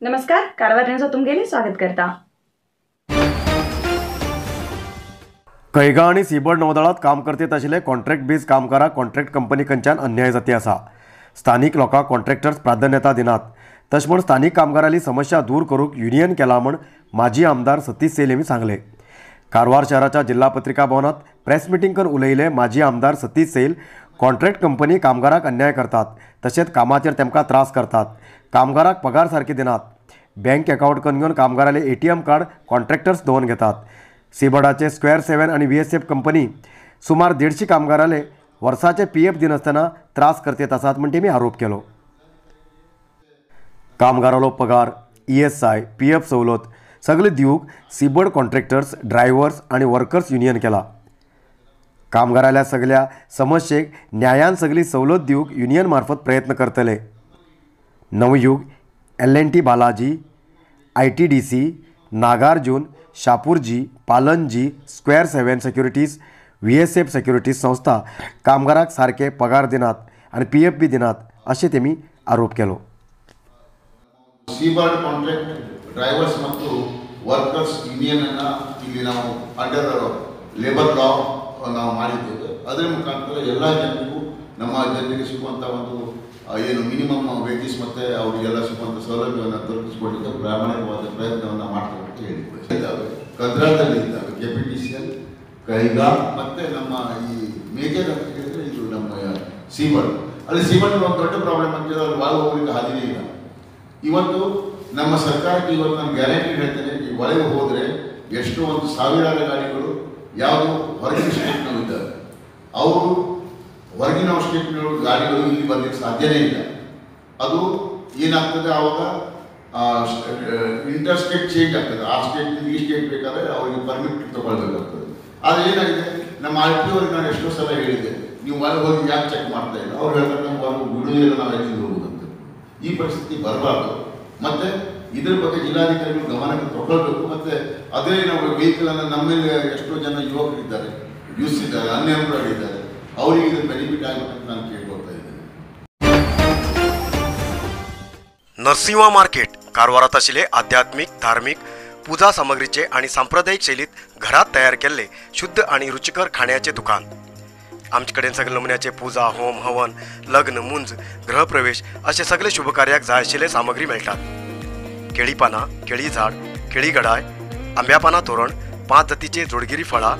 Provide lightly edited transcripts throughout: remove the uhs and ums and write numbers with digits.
नमस्कार, कारवार न्यूजात तुमगेले स्वागत करता। कैगा आनी सीबर्ड नौदळात काम करतेत आशिल्ले कॉन्ट्रॅक्ट बेज कामगारांक कॉन्ट्रॅक्ट कंपनी कडच्यान अन्याय जाती आसा। स्थानीक लोकांक कॉन्ट्रॅक्टर्स प्राधान्यता दिनात, तशें म्हूण स्थानीक कामगारांली समस्या दूर करूंक युनियन केला म्हूण माजी आमदार सतीश सैल हेमी सांगले। कारवार शहराच्या जिल्हा पत्रिका भवनात प्रेस मिटींग करून उलयले माजी आमदार सतीश सैल। कॉन्ट्रॅक्ट कंपनी कामगारांक अन्याय करतात, तशेंच कामाचेर तेमकां त्रास करतात, कामगारांक पगार सारकी दिनात, बँक अकावंट करून घेवन कामगारांले ATM card contractors दवरून घेतात। सीबर्डाचे स्क्वेअर 7 आनी VSF company सुमार 150 कामगारांले वर्साचे PF दिनासतना त्रास करतेत आसात म्हण तेमी आरोप केलो। कामगारांलो पगार, ESI, PF सवलत सगळे दिवंक सीबर्ड कॉन्ट्रॅक्टर्स, ड्रायव्हर्स आनी वर्कर्स युनियन केला। कामगारांल्या सगळ्या समस्येक न्यायान सगळी सवलत दिवंक युनियन मार्फत प्रयत्न करतले। Navyug, L&T Balaji, ITDC, Nagarjun, Shapoorji Pallonji, Square 7 securities, VSF securities संस्था कामगारांक सारके पगार दिनात आनी PF बी दिनात अशें तेमी आरोप केलो। सीबर्ड कॉन्ट्रॅक्ट ड्रायव्हर्स ಮತ್ತು ವರ್ಕರ್ಸ್ ಯೂನಿಯನ್ ಅನ್ನು ಇಲ್ಲಿ ನಾವು ಅಂಡರ್ ಲೇಬರ್ ಲಾ ನಾವು ಮಾಡಿದ್ದೇವೆ. ಅದರ ಮುಖಾಂತರ ಎಲ್ಲ ಜನರಿಗೂ ನಮ್ಮ ಜನರಿಗೆ ಸಿಗುವಂಥ ಒಂದು ಏನು ಮಿನಿಮಮ್ ವೇಜಸ್ ಮತ್ತು ಅವರಿಗೆಲ್ಲ ಸಿಗುವಂಥ ಸೌಲಭ್ಯವನ್ನು ದೊರಕಿಸಿಕೊಡಲಿಕ್ಕೆ ಪ್ರಾಮಾಣಿಕವಾದ ಪ್ರಯತ್ನವನ್ನು ಮಾಡ್ತಾರೆ ಅಂತ ಹೇಳಿದ್ದೇವೆ. ಇದ್ದಾವೆ ಕದ್ರಾದಲ್ಲಿ ಇದ್ದಾವೆ KPTCL, Kaiga ಮತ್ತು ನಮ್ಮ ಈ ಮೇಜರ್ ಅಂತ ಹೇಳಿದರೆ ಇದು ನಮ್ಮ ಸೀಬರ್ಡ್. ಅಲ್ಲಿ ಸೀಬರ್ಡ್ ಒಂದು ದೊಡ್ಡ ಪ್ರಾಬ್ಲಮ್ ಅಂತ ಹೇಳಿದ್ರೆ ಅಲ್ಲಿ ಒಳಗೆ ಹೋಗಲಿಕ್ಕೆ ಹಾದಿನೇ ಇಲ್ಲ. ಇವತ್ತು ನಮ್ಮ ಸರ್ಕಾರಕ್ಕೆ ಇವತ್ತು ನಾನು ಗ್ಯಾರಂಟಿ ಹೇಳ್ತೇನೆ, ಈ ಒಳಗೆ ಹೋದರೆ ಎಷ್ಟೋ ಒಂದು ಸಾವಿರಾರು ಗಾಡಿಗಳು ಯಾವುದು ಹೊರಗಿನ ಸ್ಟೇಟ್ನವರು ಇದ್ದಾರೆ, ಅವರು ಹೊರಗಿನ ಸ್ಟೇಟ್ನವರು ಗಾಡಿಗಳು ಇಲ್ಲಿ ಬರಲಿಕ್ಕೆ ಸಾಧ್ಯನೇ ಇಲ್ಲ. ಅದು ಏನಾಗ್ತದೆ ಆವಾಗ ಇಂಟರ್ ಸ್ಟೇಟ್ ಚೇಂಜ್ ಆಗ್ತದೆ. ಆ ಸ್ಟೇಟ್ನಿಂದ ಈ ಸ್ಟೇಟ್ ಬೇಕಾದರೆ ಅವರಿಗೆ ಪರ್ಮಿಟ್ ತಗೊಳ್ಬೇಕಾಗ್ತದೆ. ಆದರೆ ಏನಾಗಿದೆ, ನಮ್ಮ RTO ಅವ್ರಿಗೆ ನಾನು ಎಷ್ಟೋ ಸಲ ಹೇಳಿದ್ದೆ, ನೀವು ಹೊರಗೆ ಹೋಗಿ ಯಾಕೆ ಚೆಕ್ ಮಾಡ್ತಾ ಇಲ್ಲ? ಅವ್ರು ಹೇಳ್ತಾರೆ ನಮ್ಗೆ ಹೊರಗೆ ಬಿಡುವುದಿಲ್ಲ, ನಾವು ಎಲ್ಲಿಂದ ಹೋಗುದಂತ. ಈ ಪರಿಸ್ಥಿತಿ ಬರಬಾರ್ದು. ಮತ್ತು ಇದರ ಬಗ್ಗೆ ಜಿಲ್ಲಾಧಿಕಾರಿಗಳು ಗಮನಕ್ಕೆ ತಗೊಳ್ಬೇಕು. ಮತ್ತು ಅದೇ ನಾವು ವೆಹಿಕಲನ್ನು ನಮ್ಮಲ್ಲಿ ಎಷ್ಟೋ ಜನ ಯುವಕರಿದ್ದಾರೆ, ಯೂಸ್ ಇದ್ದಾರೆ, ಅನ್ಎಂಪ್ಲಾಯ್ಡ್ ಇದ್ದಾರೆ, ಅವರಿಗೆ ಇದು ಬೆನಿಫಿಟ್ ಆಗಬೇಕಂತ ನಾನು ಕೇಳ್ಕೊಳ್ತಾ ಇದ್ದೇನೆ. नरसिंहा मार्केट कारवारात आशिल्ले आध्यात्मिक, धार्मिक पूजा सामग्रीचे आनी सांप्रदायिक शैलीत घरात तयार केल्ले शुद्ध आनी रुचिकर खाण्याचे दुकान. आमचे कडेन सगळे नमुन्याचे पूजा, होम, हवन, लग्न, मुंज, गृहप्रवेश असे सगळे शुभकार्याक जाय आशिल्ले सामग्री मेळटात. केळी पानां, केळी झाड, केळी गडाय, आंब्या पानां तोरण, 5 जातीचे जोडगिरी फळां,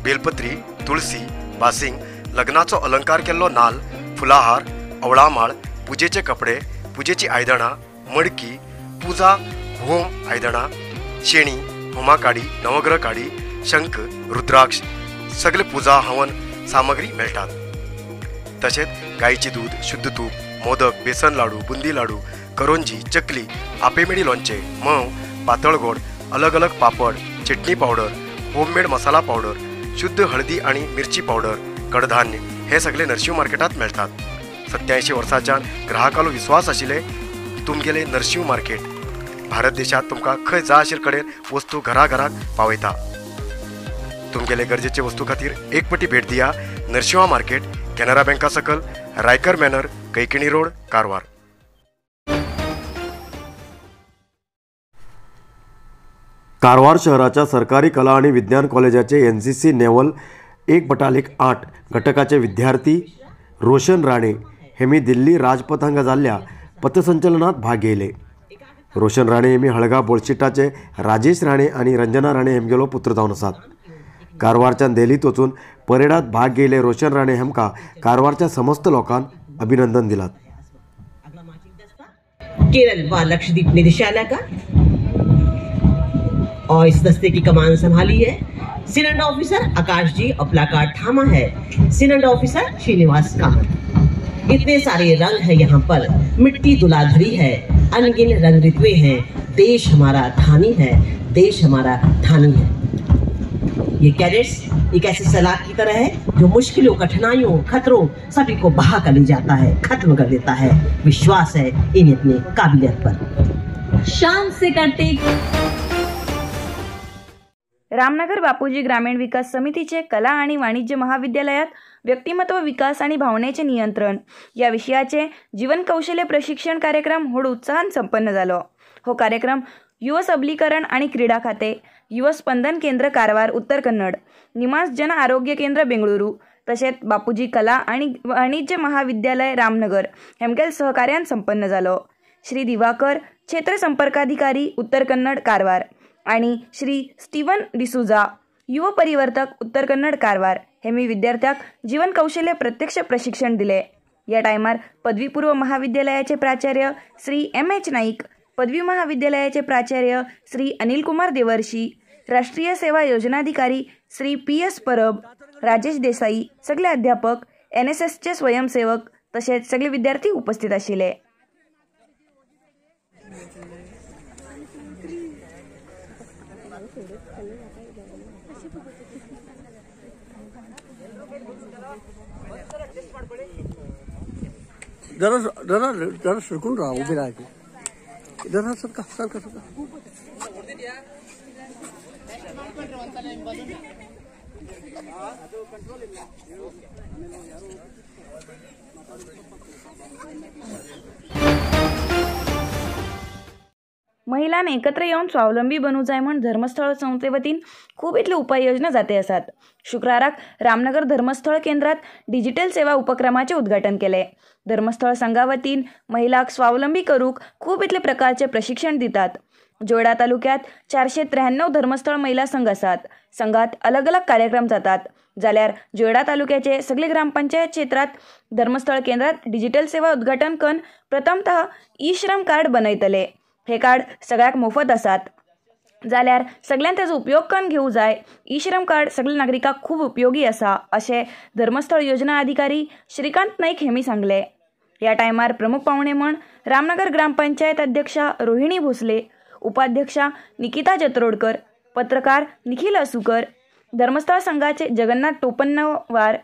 बेलपत्री, तुळसी, बासिंग, लग्नाचो अलंकार केल्लो नाल, फुलाहार, अवळामाळ, पुजेचे कपडे, पुजेची आयदणां, मडकी, पूजा होम आयदणां, शेणी, होमा काडी, नवग्रह काडी, शंख, रुद्राक्ष सगळे पूजा हवन सामग्री मेळटात. तशेंच गायचे दूध, शुद्ध तूप, मोदक, बेसन लाडू, बुंदी लाडू, करोंजी, चकली, आपेमेडी लोणचें, म्होंव, पातळ गोड, अलग अलग पापड, चटणी पावडर, होममेड मसाला पावडर, शुद्ध हळदी आनी मिरची पावडर, कडधान्य हे सगळे नरशिंव मार्केटात मेळटात. 87 वर्सांच्यान ग्राहकालो विश्वास आशिल्ले तुमगेले नरशिंव मार्केट भारत देशात तुमकां खंय जाय आशिल्ले कडेन वस्तू घराघराक पावयता. तुमगेले गरजेचे वस्तू खातीर एक पटी भेट दिया नरशिंहा मार्केट, कॅनरा बँका सकल, रायकर मॅनर, कैकिणी रोड, कारवार. कारवार शहराच्या सरकारी कला आणि विज्ञान कॉलेजाचे NCC naval 1 बटालिक 8 घटकाचे विद्यार्थी रोशन राणे हेमी दिल्ली राजपथ हांगा जाल्ल्या पथसंचलनात भाग घेयले. रोशन राणे हेमी हळगा बोळशिटाचे राजेश राणे आनी रंजना राणे हेमगेलो पुत्र जावन आसात. कारवारच्यान दिल्लीत वचून परेडात भाग घेयले रोशन राणे हेमकां कारवारच्या समस्त लोकांन अभिनंदन दिलात. केरल व लक्षद्वीप निदेशालय का और इस दस्ते की कमान संभाली है सीनियर ऑफिसर आकाश जी और प्लाकार्ड थामा है सीनियर ऑफिसर श्रीनिवास कामत. इतने सारे रंग है यहाँ पर, मिट्टी दुलाधरी है, अनगिन रंग ऋतुएं हैं, देश हमारा धानी है, देश हमारा धानी है. ये कैडेट्स एक ऐसे सलाख की तरह है जो मुश्किलों, कठिनाइयों, खतरों सभी को बहा कर ले जाता है, खत्म कर देता है. विश्वास है इन्हें अपनी काबिलियत पर. शान से करते रामनगर बापूजी ग्रामीण विकास समितीचे कला आणि वाणिज्य महाविद्यालयात व्यक्तिमत्व विकास आणि भावनेचे नियंत्रण या विषयाचे जीवन कौशल्य प्रशिक्षण कार्यक्रम व्हड उत्साहान संपन्न जालो. हो कार्यक्रम युव सबलीकरण आनी क्रीडा खाते, युव स्पंदन केंद्र कारवार उत्तर कन्नड, निमास जन आरोग्य केंद्र बेंगळुरू तशेंच बापूजी कला आनी वाणिज्य महाविद्यालय रामनगर हेमकेल सहकार्यान संपन्न जालो. श्री दिवाकर क्षेत्र संपर्काधिकारी उत्तर कन्नड कारवार आणि श्री स्टीवन डिसुजा युव परिवर्तक उत्तर कन्नड कारवार हेमी विद्यार्थ्याक जीवन कौशल्य प्रत्यक्ष प्रशिक्षण दिले. या टायमार पदवीपूर्व महाविद्यालयाचे प्राचार्य श्री एम.एच. नाईक, पदवी महाविद्यालयाचे प्राचार्य श्री अनिल कुमार देवर्षी, राष्ट्रीय सेवा योजनाधिकारी श्री पी.एस. परब, राजेश देसाई, सगळे अध्यापक, एनएसएसचे स्वयंसेवक तसेच सगळे विद्यार्थी उपस्थित आशिल्ले. जरा जरा जरा सरकून राहा, उभे राहायचे जरा सरका सरका सरका. महिलांनी एकत्र येवन स्वावलंबी बनू जाय म्हण धर्मस्थळ संस्थे वतीन खूब इतल्यो उपाययोजना जाते आसात. शुक्राराक रामनगर धर्मस्थळ केंद्रात डिजिटल सेवा उपक्रमाचे उद्घाटन केले. धर्मस्थळ संघा वतीन महिलांक स्वावलंबी करूक खूब इतले प्रकारचे प्रशिक्षण दितात. जोयडा तालुक्यात 493 धर्मस्थळ महिला संघ आसात. संघात अलग अलग कार्यक्रम जातात. जाल्यार जोयडा तालुक्याचे सगळे ग्रामपंचायत क्षेत्रात धर्मस्थळ केंद्रात डिजिटल सेवा उद्घाटन करून प्रथमतः ई श्रम कार्ड बनयतले. हे कार्ड सगळ्याक मोफत आसात. जाल्यार सगळ्यान ताजो उपयोग करून घेवंक जाय. ई श्रम कार्ड सगल्या नागरिकांक खूब उपयोगी आसा अशें धर्मस्थळ योजना अधिकारी श्रीकांत नाईक हेमी सांगले. ह्या टायमार प्रमुख पावणे म्हण रामनगर ग्रामपंचायत अध्यक्षा रोहिणी भोसले, उपाध्यक्षा निकिता जत्रोडकर, पत्रकार निखिल असुकर, धर्मस्थळ संघाचे जगन्नाथ टोपन्नवार,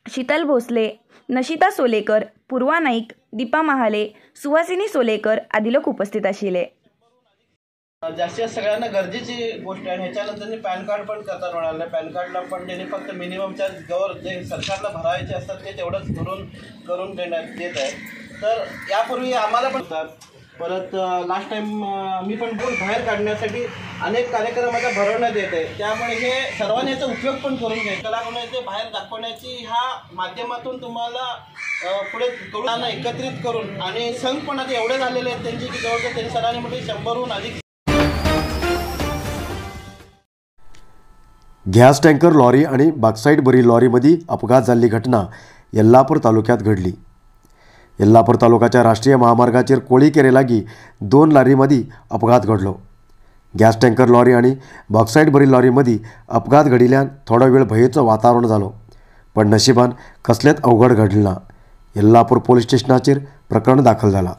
शीतल भोसले, नशिता सोलेकर, पूर्वा नाईक, दीपा महाले, सुहासिनी सोलेकर आदी लोक उपस्थित आशिल्ले. जास्तीत जास्त सगळ्यांना गरजेची गोष्ट आहे. ह्याच्यानंतर पॅन कार्ड पण करतात म्हणाले. पॅन कार्डला पण त्यांनी फक्त मिनिमम चार्ज गवर जे सरकारला भरायचे असतात ते तेवढंच भरून करून देण्यात देत आहे. तर यापूर्वी आम्हाला पण होतात. परत लास्ट टाईम मी पण बोल बाहेर काढण्यासाठी अनेक कार्यक्रम आता भरवण्यात येत आहे. त्यामुळे हे सर्वांनी याचा उपयोग पण करून घ्यायचा. कलागुणाचे बाहेर दाखवण्याची ह्या माध्यमातून तुम्हाला पुढे करून एकत्रित करून आणि संघ पण आता एवढे झालेले आहेत त्यांची की जवळजवळ त्यांनी सरांनी म्हणजे 100हून अधिक. गॅस टँकर लॉरी आणि बाक्साईट भरी लॉरीमध्ये अपघात जाल्ली घटना येल्लापूर तालुक्यात घडली. येल्लापूर तालुक्याच्या राष्ट्रीय महामार्गाचेर कोळीकेरे लागीं 2 लॉरीमध्ये अपघात घडलो. गॅस टँकर लॉरी आणि बॉक्साईट भरी लॉरीमध्ये अपघात घडिल्ल्यान थोडो वेळ भंयेचो वातावरण जालो, पण नशिबान कसलेच अवघड घडलें ना. येल्लापूर पोलीस स्टेशनाचेर प्रकरण दाखल जाला.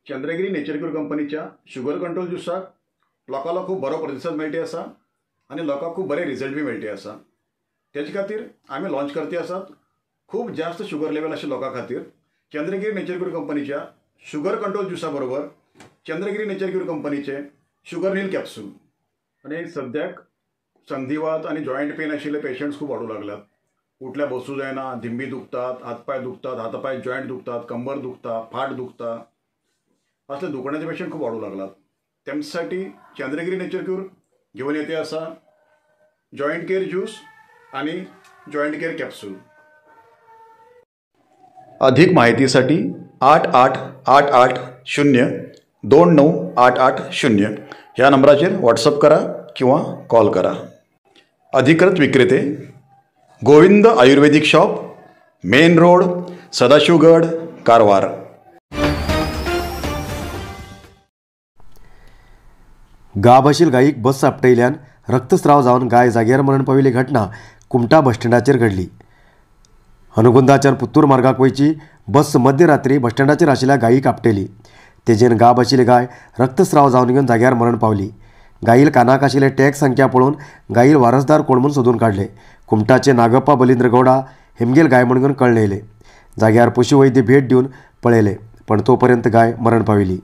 चंद्रगिरी नेचर क्यूर कंपनीच्या शुगर कंट्रोल ज्युसाक लोकांलो खूब बरो प्रतिसाद मेळटी आसा आनी लोकांक खूब बरे रिजल्ट बी मेळटी आसा. तेजे खातीर आमी लॉन्च करते आसात खूब जास्त शुगर लेवल आशिल्ल्या लोकां खातीर चंद्रगिरी नेचर क्यूर कंपनीच्या शुगर कंट्रोल ज्युसा बरोबर चंद्रगिरी नेचर क्यूर कंपनीचे शुगर नील कॅप्सूल. आनी सद्याक संधिवात आनी जॉयंट पेन आशिल्ले पेशंट्स खूब वाडूं लागल्यात. उठल्या बसूं जायना, धिंबी दुखतात, हातपांय दुखतात, हातपांय जॉयंट दुखतात, कंबर दुखता, फाट दुखता, असले दुखण्याचे पेशंट खूब वाडूं लागलात. तेमसाठी चंद्रगिरी नेचर क्यूर घेवन येते आसा जॉयंट केअर ज्यूस आणि जॉईंट केअर कॅप्सूल. अधिक माहितीसाठी 8 8 8 8 0 2 9 8 8 0 ह्या नंबराचेर व्हॉट्सअप करा किंवा कॉल करा. अधिकृत विक्रेते Govind Ayurvedic shop, main road, Sadashivgad, Karwar. गाभाशील गायीक बस आपटयल्यान रक्तस्राव जावन गाय जाग्यार मरण पाविल्ली घटना कुमटा बसस्टँडाचेर घडली. हनुगुंदाच्यान पुत्तूर मार्गाक वयची बस मध्यरात्री बसस्टँडाचेर आशिल्ल्या गायीक आपटेली. तेजेन गाब आशिल्ली गाय रक्तस्राव जावन घेवन जाग्यार मरण पावली. गायील कानाक आशिल्ले टॅग संख्या पळोवन गायील वारसदार कोण म्हूण सोदून काडले. कुमटाचे नागप्पा बलिंद्र गौडा हेमगेल गाय म्हूण कळ्ळें येयलें. जाग्यार पशुवैद्य भेट दिवन पळयलें, पण तो पर्यंत गाय मरण पाविल्ली.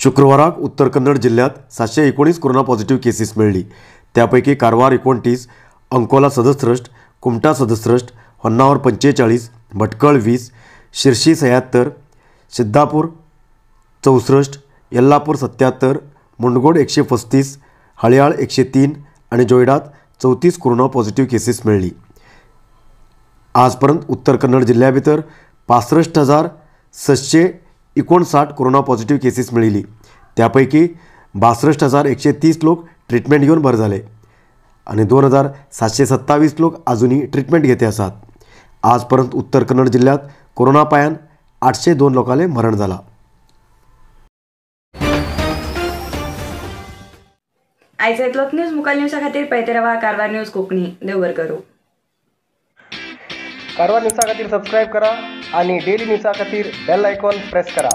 शुक्रवाराक उत्तर कन्नड जिल्ह्यात 719 कोरोना पॉझिटिव्ह केसीस मेळ्ळी. त्यापैकी कारवार 29, अंकोला 67, कुमठा 67, होन्नावर 45, भटकळ 20, शिर्शी 76, सिद्धापूर 64, येल्लापूर 77, मुंडगोड 135, हळयाळ 103 आणि जोयडात 34 कोरोना पॉझिटिव्ह केसीस मेळ्ळी. आजपर्यंत उत्तर कन्नड जिल्ह्या भितर 65,759 कोरोना पॉझिटिव्ह केसीस मेळिल्ली. त्यापैकी 62,130 लोक ट्रिटमेंट घेवन बरे जाले आनी 2,727 लोक अजूनही ट्रिटमेंट घेते आसात. आजपर्यंत उत्तर कन्नड जिल्ह्यात कोरोना पायान 802 लोकांले मरण जाला. आयज इतलोच न्यूज. मुखाल न्यूजा खातीर पळयत रावा कारवार न्यूज कोंकणी. देव बरें करूं. कारवार न्यूजा खातीर सबस्क्रायब करा आणि डेली न्यूजा खातीर बेल आयकॉन प्रेस करा.